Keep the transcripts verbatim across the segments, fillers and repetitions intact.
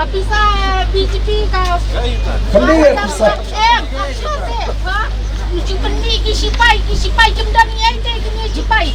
Pisa B J P ka. Pynlong pisa. Em, pisa te, ha? Ngi ju pynlong ki sipai, ki sipai kim don ngi ai te ki ngi sipai.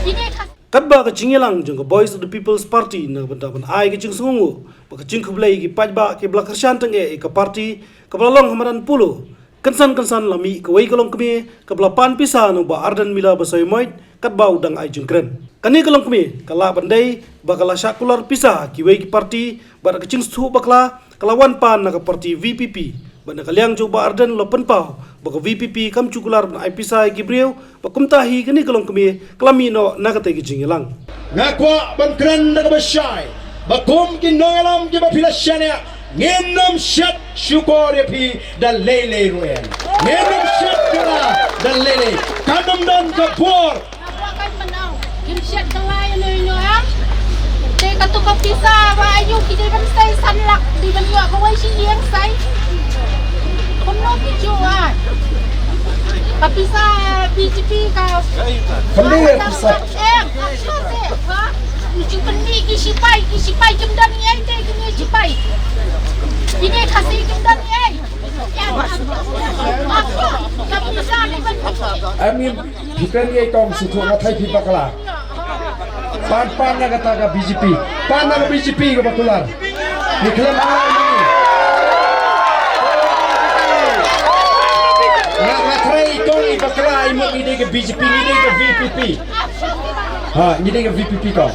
Ini ka. Katba ka jingïalang jong ka Voice of the People's Party na ka bynta ban ai ka jingsngewnguh bad ka jingkhublei ki paidbah kiba la kyrshan tyngeh ïa ka party kaba la long ha madan Polo, kynsan kynsan la mih kawei ka longkmie kaba la pan pisa na u Bah Ardent Miller Basaiawmoit katba u dang ai jingkren. Kane ka longkmie ka lah ban dei ba ka la shah kular pisa ha kiwei ki party bad ka jingsngewthuh bakla ka la wan pan na ka party V P P. Bad na ka liang jong u Bah Ardent la pynpaw ba ka V P P kam ju kular ban ai pisa ïa ki briew, bad kumta hi kane ka longkmie ka la mih noh na katei ka jingïalang. Nga kwah ban kren da kaba shai ba kum ki nongïalam kiba phi la shaniah, ngin ym shet shukor ïa phi da lei lei ruh em. Ngin ym shet kylla da lei lei. Kan ym don ka bor. Ngim shet kylla ïa no ïa no em. Te katu ka pisa ba ayu ki dei ban sei san lak, dei ban ïoh kawei shi ïing sei. Kumno ki ju ai. Ka pisa B J P ka. Pynlong pisa. Em, ka pisa te, ha? Ngi ju pynlong ki sipai, ki sipai kim don ngi ai te ki ngi sipai. Ki dei Khasi kim don ngi ai. Em, em, phi kren ïa i kong sngewthuh nga thait phi bakla. Pan, pan na kata ka B J P. Pan na ka B J P kaba kular. Ngi khlem kular ngi. Nga, nga tharai i kong i bakla, i mut ngi dei ka B J P, ngi dei ka V P P. Ha, ngi dei ka V P P kong.